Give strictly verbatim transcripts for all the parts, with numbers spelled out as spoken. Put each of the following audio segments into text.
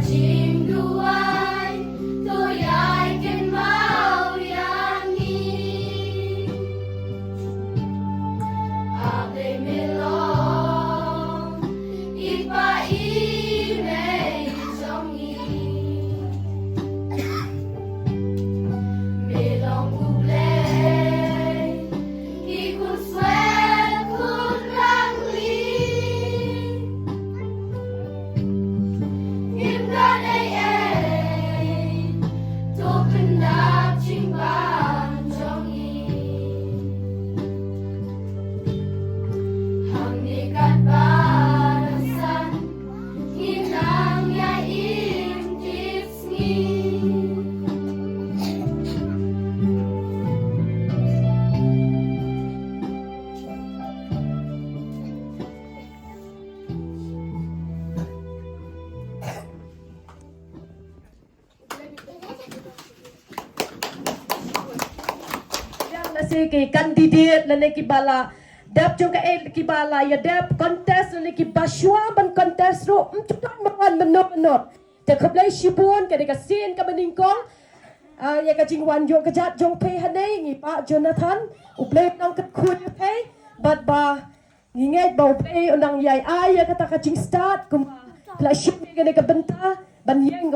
Jingduwai, to ïai kynmaw ïa ngi. A Blei me long i Pa i mei jong ngi. Me long U Blei, i khun swet khun rangli. Ngim don ei ei, to pyndap jingbam jong ngi. Hangne katba dang san, ngin nang ïa im tipsngi. Lehse ki candidate lane kiba la dep jong ka, eh, kiba la ïa dep contest lane kiba shuwa ban contest ruh, ym ju don ba wan mynno mynno. Te khublei shibun, ka dei ka sien kaba nyngkong. Ah, ïa ka jingwan ïoh ka jat jong phi hangne, ngi Bah Jonathan, U Blei u nang kyrkhu ïa phi bad ba ngi ngeit ba U Blei u nang ïai ai ïa kata ka jingstad kumba la shim ïa kane ka bynta ban ïeng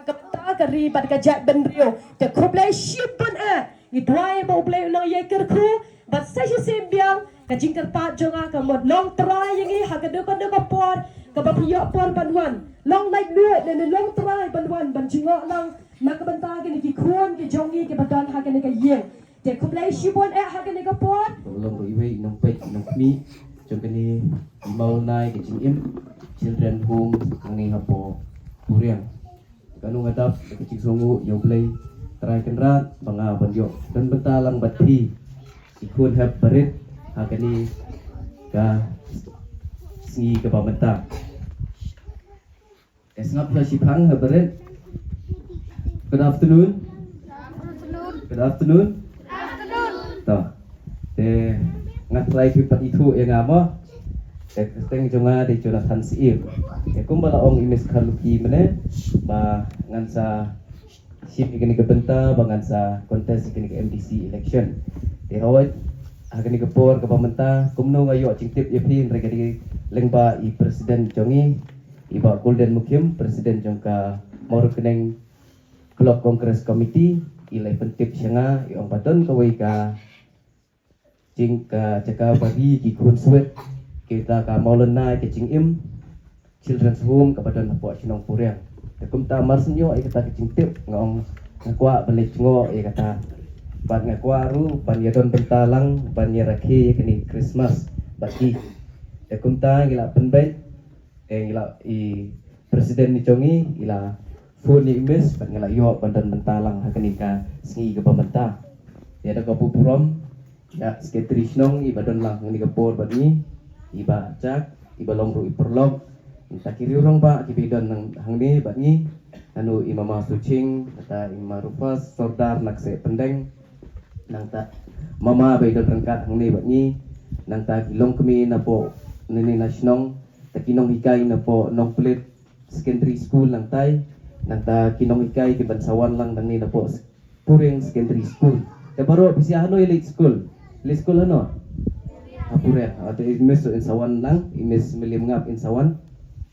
ka bynta ka ri bad ka jaitbynriew. Te khublei shibun eh, ngi duwai ba U Blei u nang ïai kyrkhu bad sa shisien biang ka jingkyrpad jong nga ka mut long trai ïa ngi ha kano kano ka por kaba phi ïoh por ban wan, long laitluid ne long trai ban wan ban jngoh lang na ka bynta kine ki khun ki jong ngi kiba don ha kane ka ïing. Te khublei shibun eh ha kane ka por. Long ruh iwei i nongpeit i nongkhmih jong kane i Mawlynnai ka jingim Children Home hangne hapoh Puriang. Kano nga dap ka jingsngewnguh ïa U Blei Trai Kynrad ba nga ban ïoh don bynta lang bad phi ki khun hep barit ha kane ka sngi kaba mynta. Ka sngap la shiphang ha barit. Good afternoon. Good afternoon. To. Te nga trai phi pat ithuh ïa nga mo. Te kyrteng jong nga dei Jonathan Syiem. Te kumba la ong i Miss Kharluki mynne ba ngan sa shim ïa kane ka bynta ba ngan sa contest ïa kane ka M D C election. Te hooid ha kane ka por kaba mynta kumno nga ïoh jingtip ïa phi, hynrei ka dei lyngba i president jong ngi, i Bah Golden Mukhim, president jong ka Mawryngkneng Block Congress Committee, i la pyntip sha nga, i ong ba don kawei ka jing ka jaka ba ri ki khun swet, kita ka Mawlynnai ka jingim Children's Home kaba don hapoh shnong Puriang. Te kumta mar shu ïoh ïa kata ka jingtip nga ong nga kwah ban leit jngoh ïa kata. Bad nga kwah ruh ban ïa don bynta lang ban ïa rakhe ïa kane Christmas bad ki. Te kumta ngi la pynbeit, eh, ngi la, i president ni jong ngi i la phone ïa i Miss bad ngi la ïoh ban don bynta lang ha kane ka sngi kaba mynta. Ïa da ka burom ïa secretary shnong iba don lang hangne ka por bad ngi, i Bah Jack, iba long ruh i paralok, nangta ki riew rangbah kiba don lang hangne bad ngi, nanu i Mama Suching, nangta i Mama Rufas Sordar na Kseh Pyndeng, nangta Mama ba i don ryngkat hangne bad ngi, nangta ki longkmie napoh nane na shnong, ta ki nonghikai napoh Nongplet Secondary School nangtai, nangta ki nonghikai kiban sa wan lang nangne napoh Puriang Secondary School. Te baroh phi sha hano ïa leit school? Leit school hano? Ha Puriang. Ha, te i Miss in sa wan lang, i Miss Mylliem Ngap in sa wan.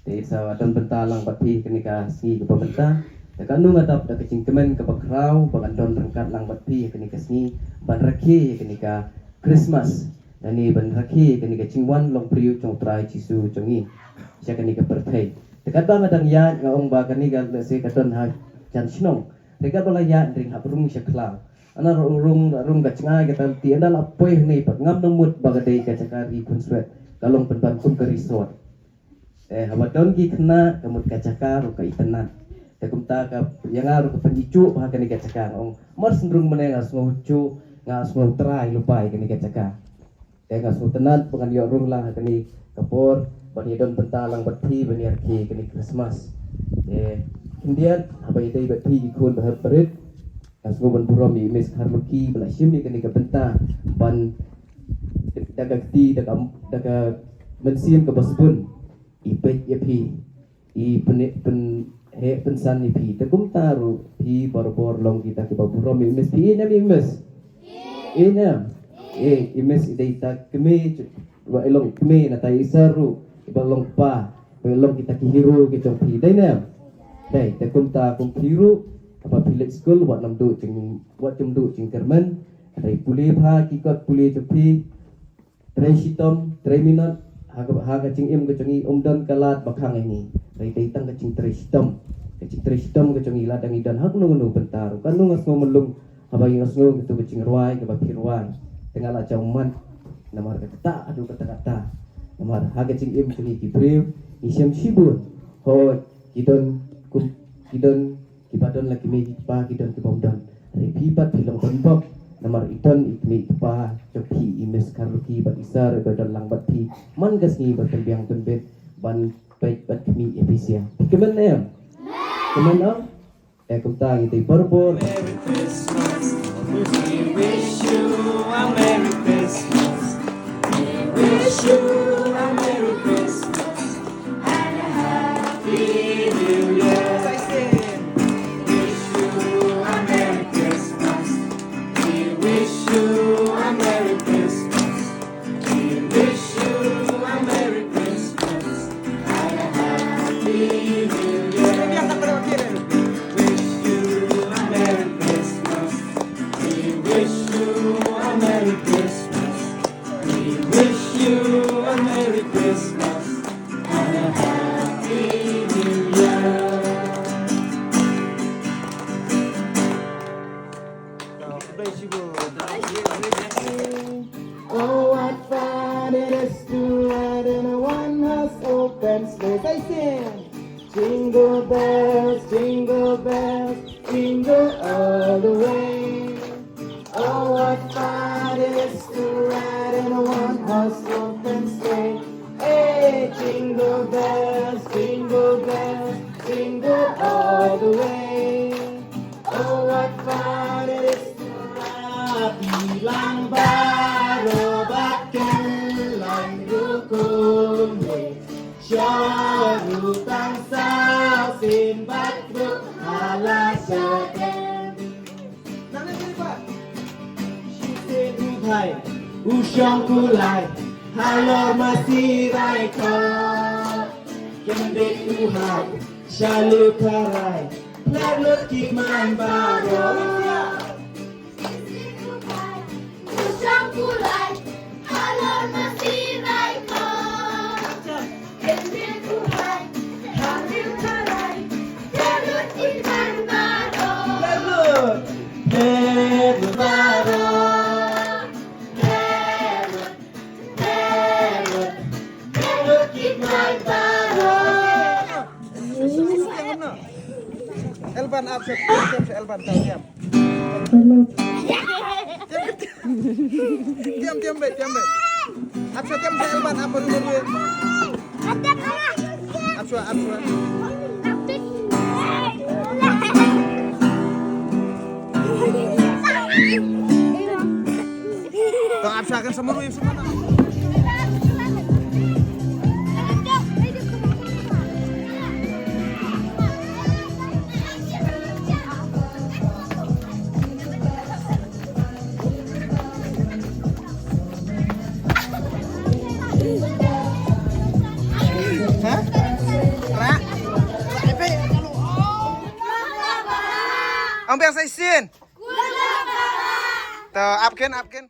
Te in sa don bynta lang bad phi kane ka sngi kaba mynta. Te kano nga dap da ka jingkmen kaba khraw ba ngan don ryngkat lang bad phi kane ka sngi ban rakhe kane ka Christmas. Lane ban rakhe kane ka jingwan long briew jong U Trai Jisu jong ngi sha kane ka pyrthei. Te katba nga dang ïaid nga ong ba kane ka lehse ka don ha jan shnong. Te katba la ïaid hynrei nga hap rung sha khlaw. Nga rung, rung ka jngai kata lynti, nga la poi hangne pat ngam nang mut ba ka dei ka jaka ri khunswet, ka long pynban kum ka resort. Eh, haba don ki khynnah ka mut ka jaka ruh ka itynnad. Te kumta ka ïa nga ruh ka pynïaid shuh ba ha kane ka jaka nga ong mar shu rung mynne nga sngew shuh, nga sngew trai lypa ïa kane ka jaka. Te nga sngewtynnat ba ngan ïoh rung lang ha kane ka por ban ïa don bynta lang bad phi ban ïa rakhe kane Christmas. Te khyndiat haba ïadei bad phi ki khun ba hep barit, nga sngew ban burom ïa i Miss Kharluki ba la shim ïa kane ka bynta ban da ka kti da ka, da ka mynsiem kaba sbun i peit ïa phi, i pyn, pyn, heh pynsan ïa phi. Te kumta ruh phi barabor long kita kiba burom ïa i Miss. Phi ïeit ne em ïa i Miss? Ïeit ne em? Ïeit. I Miss i dei ita kmie, ba i long kmie na ita i Sir ruh, iba long kpa, ba i long kita ki hero ki jong phi, dei ne em? Dei. Te kumta kum phi ruh, haba phi leit skul wat nym duh jing, wat nym duh jingkyrmen. Hynrei pule bha ki kot pule jong phi. Trei shitom, trei minot, ha ka, ha ka jingim ka jong ngi ym don ka lad ba khang ïa ngi. Hynrei dei tang ka jingtrei shitom. Ka jingtrei shitom ka jong ngi lada ngi don ha kano kano bynta ruh. Kano nga sngew mlung haba ngi nga sngew kito ka jingrwai kaba phi rwai. Te nga la jaw mat namar kata haduh kata kata. Namar ha ka jingim jong ngi ki briew ngi shem shibun. Hooid, ki don kum, ki don kiba don la ki mei ki kpa, ki don kiba ym don. Hynrei phi pat phi long donbok namar i don i kmie i kpa jong phi, i Miss Kharlukhi bad i Sir iba don lang bad phi man ka sngi ba pynbiang pynbit ban peit bad khmih ïa phi sha. Phi kmen ne em? Kmen em? Te kumta ngi dei barabor. Merry Christmas. We wish you a Merry Christmas. We wish you a Merry Christmas and a Happy New Year. Wish you a Merry Christmas. We wish you a Merry Christmas. We wish you a Merry Christmas and a Happy New Year. Wish you a Merry Christmas. We wish you a Merry Christmas. We wish you a Merry Christmas and a Happy New Year. Oh, what fun it is to ride in a one-horse open sleigh. Say, sing. Jingle bells, jingle bells, jingle all the way. Oh, what fun it is to ride in a one-horse open sleigh. Hey, jingle bells, jingle bells, jingle all the way. Oh, what fun it is to ride. Bilang baroh ba kin lain rukom. Sha ruh tang saw sien bad ruh hala sha dien. Shi sien u Blai u shong kulai halor masi rai ka. Kyndit u hai sha lutharai pynlut ki kmaiñ baroh. Elban ap sha, ap sha Elban, tau diam. Tiam, tiam, tiam, tiam, tiam. Ap sha, tiam sha Elban, ap baru, baru. Ap sha, ap sha. To ap sha kan sa muru, sa muru. Ha? Ra? Ong biang sa sien. To ap kin, ap kin.